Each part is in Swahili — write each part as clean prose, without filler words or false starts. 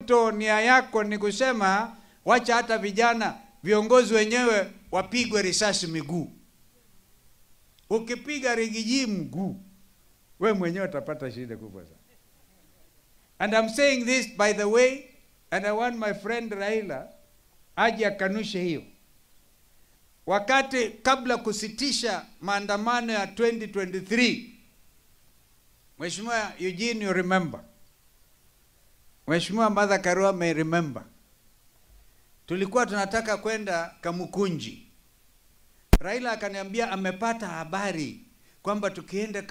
Ruto, nia yako ni kusema wacha hata vijana viongozi wenyewe wapigwe risasi miguu. Ukipiga Riggy G mguu, we mwenyewe utapata shida kubwa sana. And I'm saying this, by the way, and I want my friend Raila aje akanushe hiyo. Wakati kabla kusitisha maandamano ya 2023, Mheshimiwa Eugene, you remember. Mheshimiwa Martha Karua may remember. Tulikuwa tunataka kwenda Kamukunji. Raila akaniambia amepata habari kwamba tukienda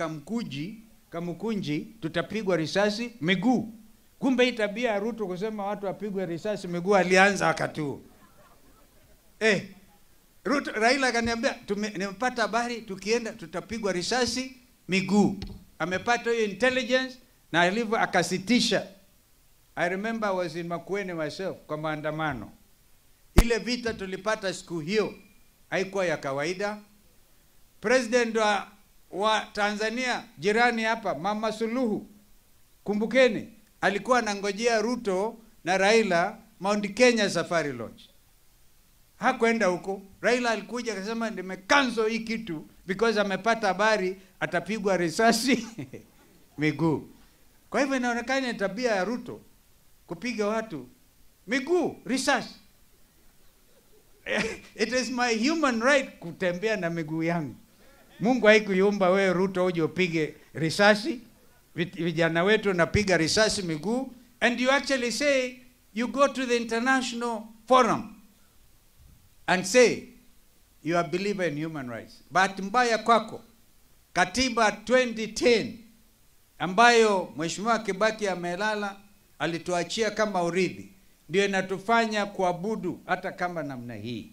Kamukunji tutapigwa risasi miguu. Kumbe hii tabia ya Ruto kusema watu wapigwe risasi miguu alianza wakati huo. Ruto, Raila akaniambia nimepata habari tukienda tutapigwa risasi miguu. Amepata hiyo intelligence na alivyo akasitisha. I remember I was in Makueni myself kwa maandamano. Ile vita tulipata siku hiyo haikuwa ya kawaida. President wa Tanzania jirani hapa, Mama Suluhu, kumbukeni, alikuwa anangojea Ruto na Raila Mount Kenya Safari Lodge. Hakwenda huko. Raila alikuja akasema nimecancel hii kitu because amepata habari atapigwa risasi miguu. Kwa hivyo inaonekana ni tabia ya Ruto kupiga watu miguu risasi. It is my human right kutembea na miguu yangu. Mungu haikuiumba wewe Ruto uje upige risasi. Vijana wetu napiga risasi miguu, and you actually say you go to the international forum and say you are believer in human rights. Bahati mbaya kwako, katiba 2010 ambayo Mheshimiwa Kibaki amelala alituachia kama urithi, ndio inatufanya kuabudu hata kama namna hii.